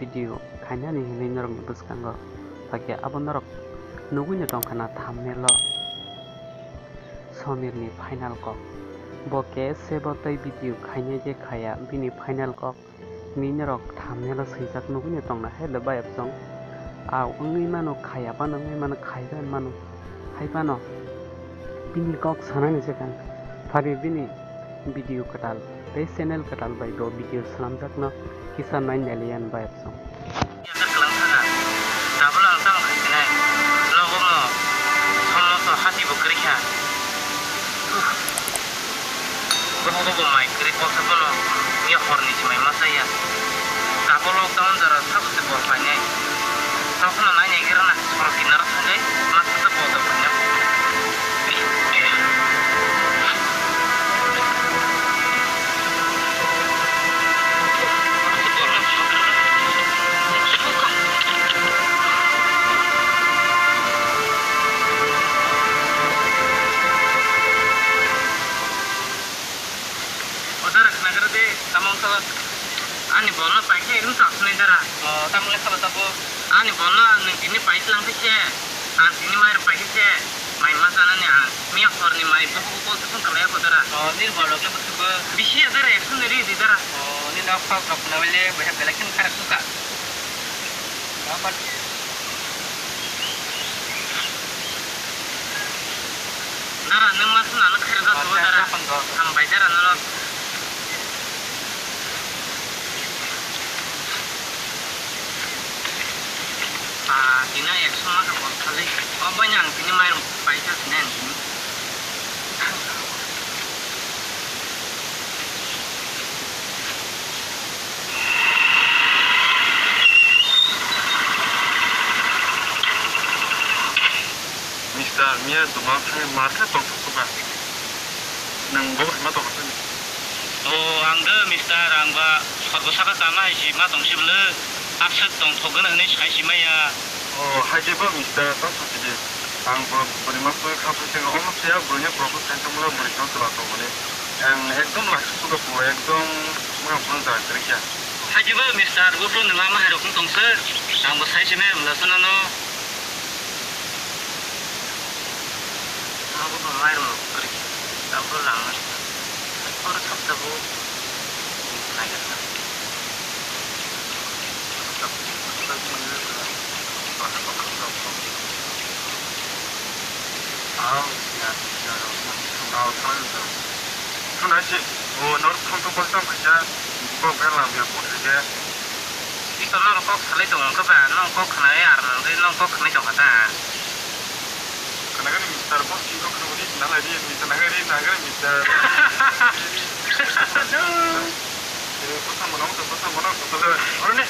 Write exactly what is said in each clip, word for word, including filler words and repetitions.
Video khainani hinwi norokni bwskango. Hakhe abo norok nugwino tongkha na thumbnail-o Somirni final kok. Bo K S F o tei video khainai je khaya bini final kok hinwi norok thumbnail-o swijak nugwino tongna hai le bayapsong. Au wngwi mano khaya phano wngwi mano khaibai mano hai phano bini kok sanani swkang phari bini video kwtal tei channel kwtal bai bo video swnamjakno kisa nai nailiya bayapsong. Tabuk ang tamo khai sinai. Nogo mo somo so hati bo kwrwi kha. Bobo bo mai kwrwi kosa bono ya horni se mai masa ya. Tabuk lockdown jora sab se bol painai. Tokno nai nai gira na sorok kinaro thangai masa se bol da painai. O dara khnagra de, tamo wngkha ani bolno paikhe wng tong sinai dara. O, tamo wngkha ba tabuk? Ani bolno nwng tini paislang khe se, ang tini mairok paikhe se, mai ma chanani ang. Miya horni mai buku buku se phone kalaia ko dara. O, nini bolno khe bwswk bo? Bisi ya dara, ekso ni ri di dara. O, nini nok sok rok khna baile, bai belai khe kharak suka. Dara, nwng ma swnam nw khairok jak, dara. Hambai, dara, nono. Ah, tini ekso ma khe bol khalai. O, boino ang tini mairok paisa sinai ang tini. Mister Miya, tongma thangwi ma khe tongthok suka? Nwng bo hai ma tongthok sani? O, ang de, Mister, ang ba sorgo saka chana hai si ma tong si bwle, aswk tongthok gwn hwnwi sai si maya. O, hai khe bo, Mister, ta sasi di. Ang bo bwrwi ma soi kha phai se omo siya bwrwi ni propose khai tongmani bwrwi no chwla tongmani. Ang ekdom lachi suga po, ekdom mwnga phano jaga kwrwi kha. Hai khe bo, Mister, buphuru nwng ama hai rok wng tong se. Ang bo sai si maya bwla chana no. Abo bo mairum rok kwrwi khe, abo langma se. Oro sab tabuk naijaknai. Aw, ya, ya, ya, aw, thang, thang. Thang nai se, o, nor thang thang bwsang khaisa, bo bela ya, bo khaisa. Ito norok kok salai tongo wngkha ba, nong kok khnai ar nang de, nong kok khnai tongkha ta. Khna gani mister, bo si kok khna gani khna lai di, mister nang gani, nang gani mister. Eh, bwsa mono, bwsa mono, bwsa le, oro ne.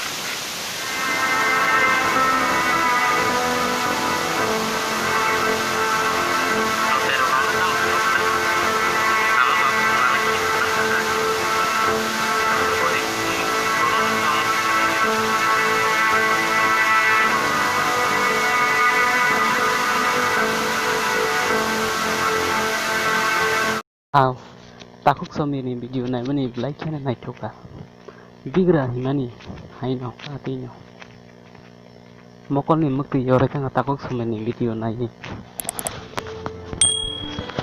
Aw, takhuk somni video naimani belai kheno naithok kha. Bigra himani haino atwino. Mokolni mwktwi yorwi thangkha takhuk somni video naiwi.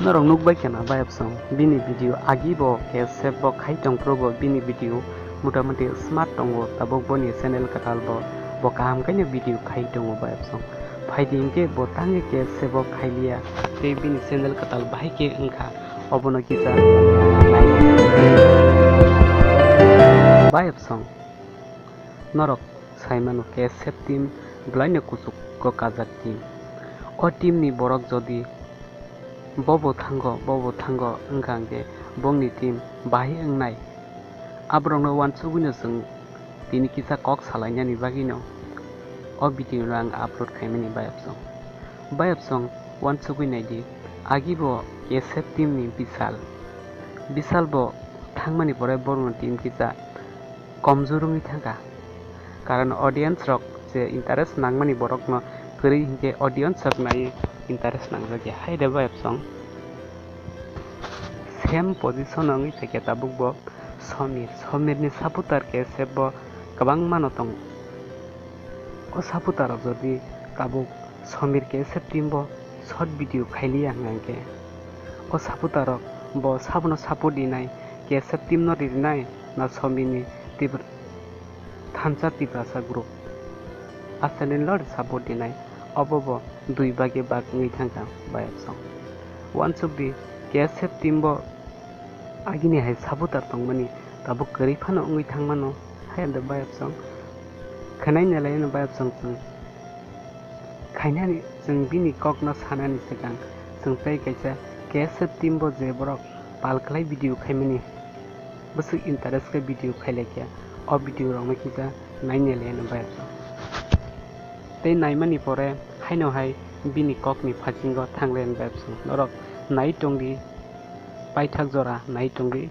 Norok nukbai khana bayapsong bini video agi bo K S F bo khai tongphuru bo bini video motamuti smart tongo tabuk boni channel kwtal bo bo kaham khaino video khai tongo bayapsong. Phaidi hinkhe bo tangwi K S F bo khailiya tei bini channel kwtal bahai khe wngkha. Obono kisa bayapsong. Norok saimano K S F team bwlaino kuchugo kajak team. O team ni borok jodi bobo thango, bobo thango wngkha hwnkhe bongni team bahai wngnai. Aborokno uansugwino chwng tini kisa kok salainani bagwino o video no ang upload khaimani bayapsong. Bayapsong uansugwi naidi, agi bo K S F team ni Bisal. Bisal bo thangmani pore borokno team kisa komjor wngwi thangkha. Karon audience rok je interest nangmani borokno kwrwi hinkhe audience rok naiwi interest nangjakya. Haide bayapsong same position wngwi phaikha tabuk bo. Somir, Somirni supporter K S F bo kwbangmano tongo. O supporter rok jodi tabuk Somir K S F team bo short video khailiya hwnkhe, o supporter rok bo sabono support rinai, K S F team no rinai na Somir ni Tipra-, thansa Tiprasa group. Aswk ni lord support rinai, obo bo dui bage bak wngwi thangkha bayapsong. Uansukdi K S F team bo agini hai supporter tongmani tabuk kwrwi phano wngwi thangmano, hai ando bayapsong. Khwnai nelaino bayapsong chwng. Khainani chwng bini kokno sanani swkang chwng tei kaisa K S F team bo je borok pal khlai video khaimani, bwswk interest khe video khailaikha, o video rokno kisa nainelaino bayapsong. Tei naimani pore haino hai bini kokni phasingo thanglaiani bayapsong. Norok nai tongdi, paithak jora nai tongdi.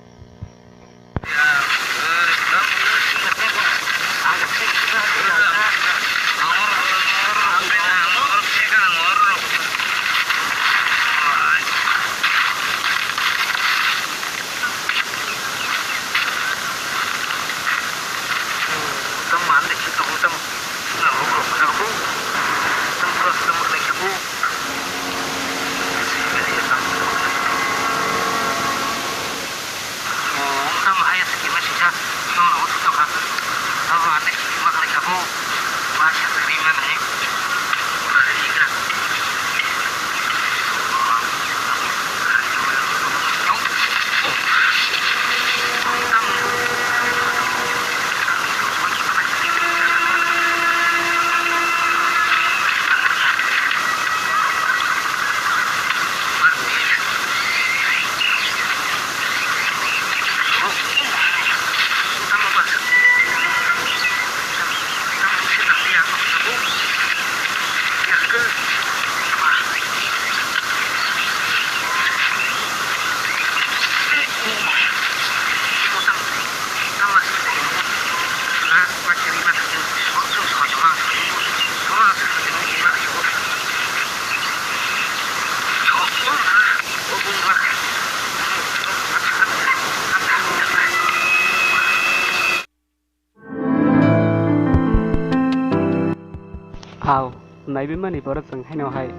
Hao, naibimani borok chwng haino hai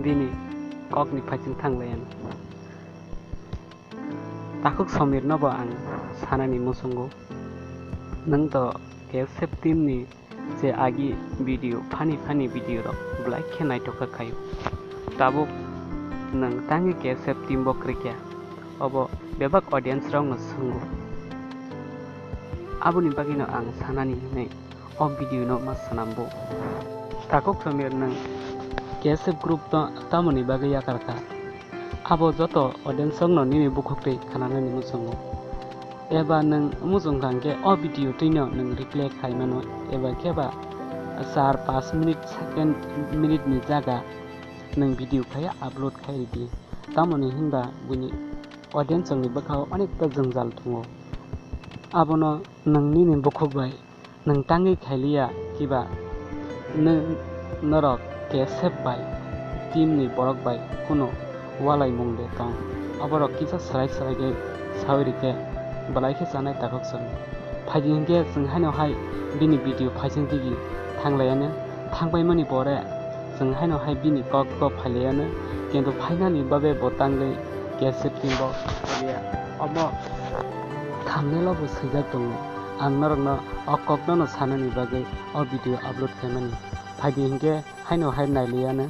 bini kokni phaising thanglaiyan. Takhuk Somirno bo ang sanani muchungo, nwng to K S F team ni je agi video, funny funny video rok belai khe naithok kha khaio. Tabuk nwng tangwi K S F team bo kwrwikya, obo bebak audience rokno swngo. Aboni bagwino ang sanani hwnwi o video no ma swnambo. Takhuk Somir nwng K S F group no tamoni bagwi yakar kha? Abo joto audience rokno nini bukhuk twi khananani muchungo. Eba nwng muchung kha hwnkhe o video twino nwng reply khai mano, eba khe ba char paanch minute, second, minute ni jaga nwng video khai upload khai ridi. Tamoni hinba buini audience rokni bwkhao onekta jwngjal tongo. Abono nwng nini bukhuk bai nwng tangwi khailiya kiba nw-, norok K S F bai team ni borok bai kunu walaimung de tong? Oborok kisa swrai swrai khe saui rikhe belai khe chanai takhuk chwng. Phaidi hinkhe chwng haino hai bini video phaising digi thanglaiyanw, thangpaimani pore chwng haino hai bini kok kok phailaiyano, kintu finally babe bo tangwi K S F team bo phailia. Omo thumbnail o bo swijak tongo, ang norokno o kokno no sanani bagwi o video upload khaimani. Phaidi hinkhe haino hai nailiyano.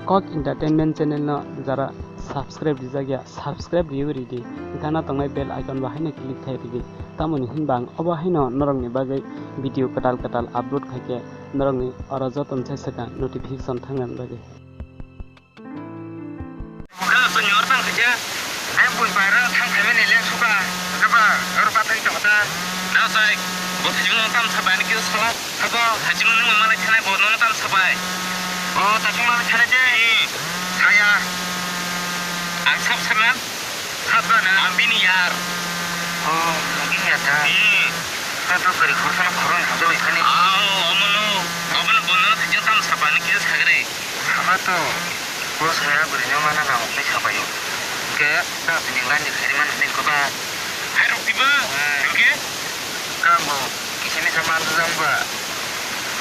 Kok Entertainment channel no jara subscribe rijak ya, subscribe riwi ridi, gana tongnai bell icon bo haino click khai ridi. Tamoni hinba ang obo haino norokni bagwi video kwtal kwtal upload khaikhe norokni oro jotono se swkang notification thangnani bagwi. Buka so nyor tang khaikhe. Ai bui bai rang thang khaimani leng suka. Kaba oro pathai tong ta. Na sai, bo thajung tam sa bai ni kisa sala. Abo thajung nung malai khanai bo nono tam sa bai. O thajung malai khanai je. Hmm. Saya. Ang sab saman. Sab ba na? Ang bini yar. O, ang bini yar ta. Hmm. Ta to kari khorsa na khorang hado ikhani. Ao, omono. Omono bono thajung tam sa bai ni kisa sagre. Saba to, bo saya bwrwino mana nangkuknwi sabaio. Hwnkhe, ta tini line ni khairi mano hwnwi kwba. Hai rok diba? Hmm. Hwnkhe? Tamo, kisa misa manjak ba.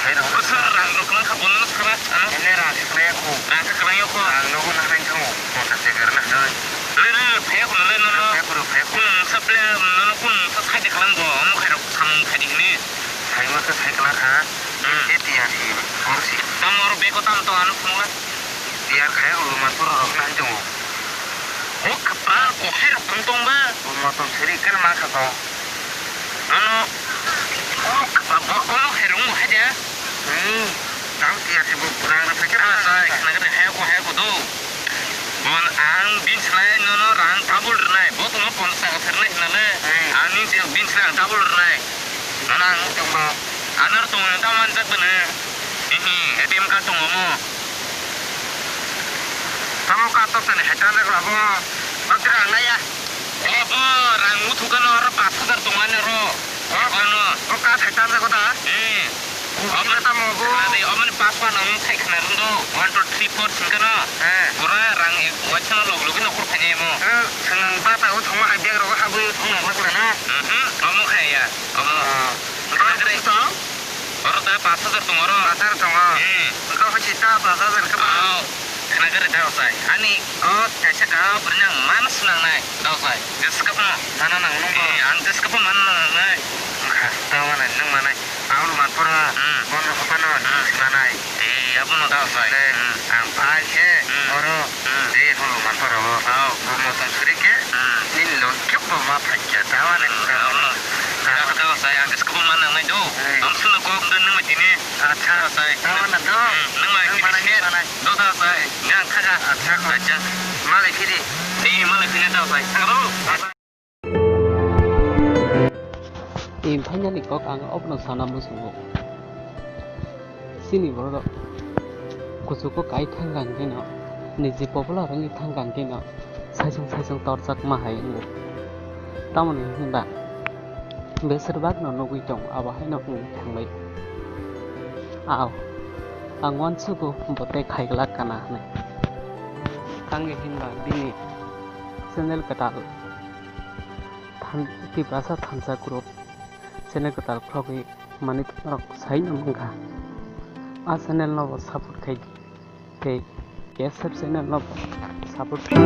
Hai rok. Kusur rang rok nang kha bono sara. Ene rang se kaya ko. Rang se kaya ko. Rang nogo na hai thango. Ponchas hajar na hai. Le le le phaya ko le no no. Phaya ko phaya ko. Kun sa ple no no kun sa sai de khalang go. Omo khai rok samung khai di ni. Sai ma sa sai kala kha. Hmm. E tiya si. Or si. Tam or be ko tam to anu phung la. Tiya khai ulu ma pura rok na hai thango. Hok, pa, ko hai rok tong tong ba. Ulu ma tong seri kan ma kha to. Ano, hok, pa, ba, ko hai rong hai ja. Hmm, tang tiya si bo rang na phai khe. Ah, sai, na khe hai ko, hai ko do. Bon, ang bin slai no no rang double rnai. Bo tong ponchas taka rnai na le. Hmm. Ang ni je bin slai double rnai. Nana ang tong ba. Anar tong ta man jak bene. Hihi, A T M card tong mo. Tamo ka tok tani hai tang jago abo. Bakti rang nai ya. Abo rang uthu kano aro pash hajar tong ani ro. Oh. Kano. O ka hai tang jago da. Eh. Obo tamo bo. Ade omani pash pa nang thai khna rung do. One, two, three, four sing kano. Eh. Pura rang waisa no log log no khur khani mo. Eh, sing ba ta o thong ma bag ro ha bu thong na ma kula na. Mhm. Omo khai ya. Omo. Ah. Khna kare. Oro da pash hajar tong oro. Pash hajar tong o. Hmm. Engkau hoi sita pash hajar ke ba. Oh. Khna kare da sai. Ani o kaisa ka bwrwi nang man swnang nai da sai. Jeskap no. Mana nang nung ba. Eh, ang jeskap man nang nai. Engkha ta mana nung manai. Ang lu man pora. Hmm. Bono hopano. Hmm. Manai. Eh, abono da sai. Le, hmm. Ang pai khe, hmm. Oro, hmm. Je holo mantor abo. Hao. Bo motom suri khe, hmm. Nini lo khe bo ma phai khe, ta wane, hmm. Ta wane. Da, da sai, ang skabo ma nang nai do. Hmm. Ang suno kok do nung ma tini. Acha. Da sai. Ta wane do. Hmm, nung ma tini manai, share. Manai. Do da sai. Nang khaga. Acha, acha. Malai phiri. Eh, malai phiri da sai. Thang ro. Tei phainani kok ang obono sana muchungo. Chini borok kuchugo kai thangkha hwnkhe no, niji popular wngwi thangkha hwnkhe no, saisung saisung torjakma hai wngo. Tamoni hwnba, besir bagno nugwi tongo, abo haino wngwi thangbai. Ao, ang uansugo bo tei khaiglak kana hwnwi. Tangwi hwnba bini channel kwtal Than-, Tiprasa Thansa Group channel kwtal khulogwi manwi norok saino mankha. A channel no bo support khai di tei K S F channel no bo support khai di.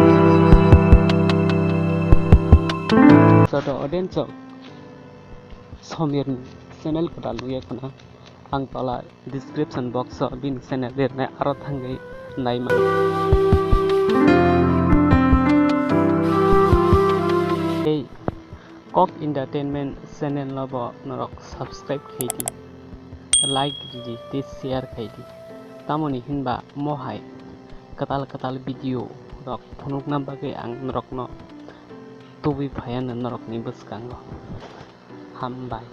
Joto audience rok Somirni channel kwtal nukya khuna. Ang tola description box o bini channel rirnai aro thangwi naimani. Tei Kok Entertainment channel no bo norok subscribe khai di, like ridi tei share khai di. Tamoni hinba mohai kwtal kwtal video rok phunukna bagwi ang norokno tubui phaiano norokni bwskango. Hambai.